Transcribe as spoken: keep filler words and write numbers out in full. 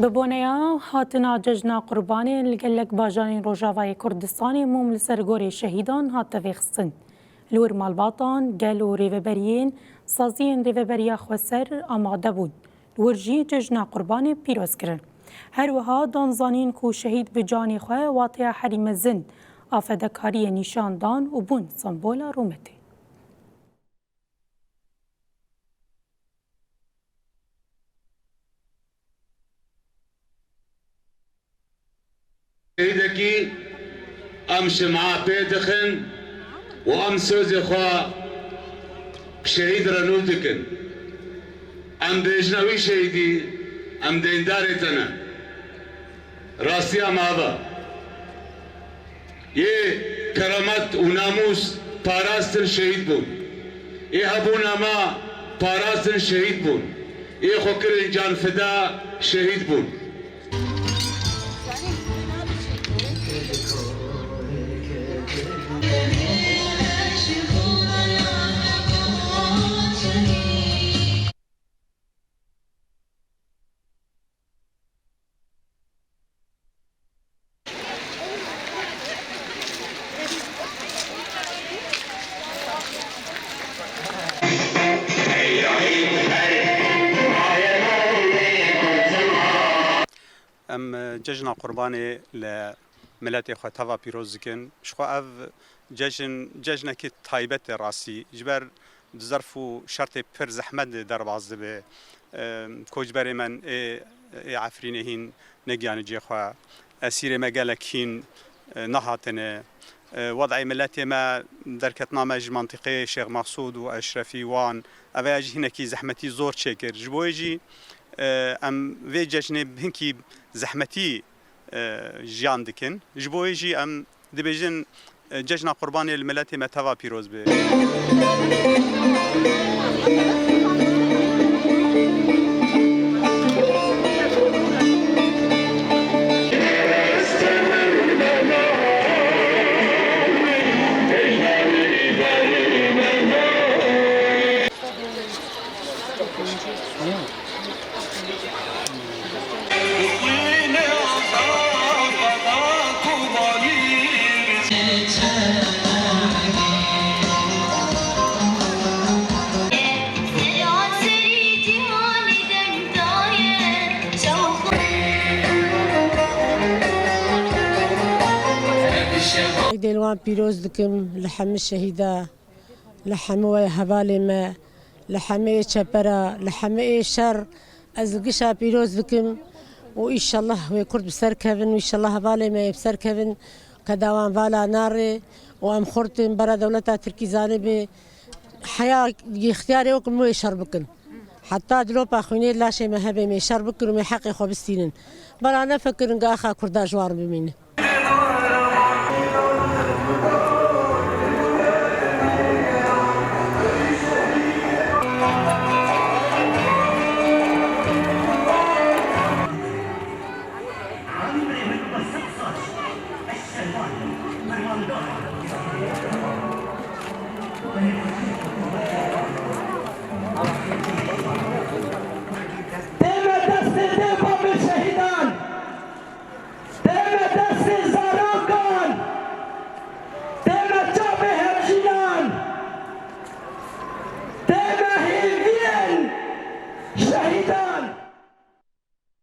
Bi boneya hatina Cejna Qurbanê li gelek bajarên Rojavayê Kurdistanê mûm li ser gorê şehîdan hate vêxistin. Li wir malbatan, gel û rêveberiyên saziyên Rêveberiya Xweser amade bûn. Li wir jî Cejna Qurbanê pîroz kirin. Her wiha dan zanîn ku şehîd bi canê xwe wateya herî mezin a fedekariyê nîşan dan û bûn sembola rûmetê. Şehîdekî em şima pê dixin û em sözê xwe şehîd re nû dikin. Em bêjine wî şehîdî, em deyndarê te ne. Rastiya me ev e. Yê keramet û namûs parastin şehîd bûn. Yê hebûna me parastin şehîd bûn. Yê xwe kirin canfida şehîd bûn. Em, e, Cejna Qurbanê li miletê xwe teva pîroz dikin. Ji xwe ev cejn, cejnekî taybet e rastî. Ji ber di zerf û şertê pir zehmet de derbas dibe. E, koçberê me ê, ê Efrînê hîn negiyanî cihê xwe. Esîrê me gelek hîn, e, nehatine. E, wed'ê miletê me, derketina me ji mantîqê Şêx Mexsûd û Eşrefî, Wan, ev ya jî hinekî zehmetî zor çêkir. Ji bo wê jî, e, em vê cejnê hinkî zehmetî, e, jiyan dikin. Ji bo wê jî em dibêjin, e, Cejna Qurbanê li miletê me teva pîroz be. Êdî li wan pîroz dikim, li hemî şehîda. Li hemû wê hevalê me, li hemê ê çepera, li hemê ê şer, ez li gişa pîroz dikim û înşallah wê kurd bi ser kevin û înşallah hevalê me yê bi ser kevin, keda wan vala narê û em xurt in, bera dewleta Tirkî zanibe, heya ixtiyarê wek min wê şer bikin. Heta dilopa xwînê laşê me hebe, em ê şer bikin û em ê heqê xwe bistînin. Bera nefikirin ku axa kurda ji wan re bimîne.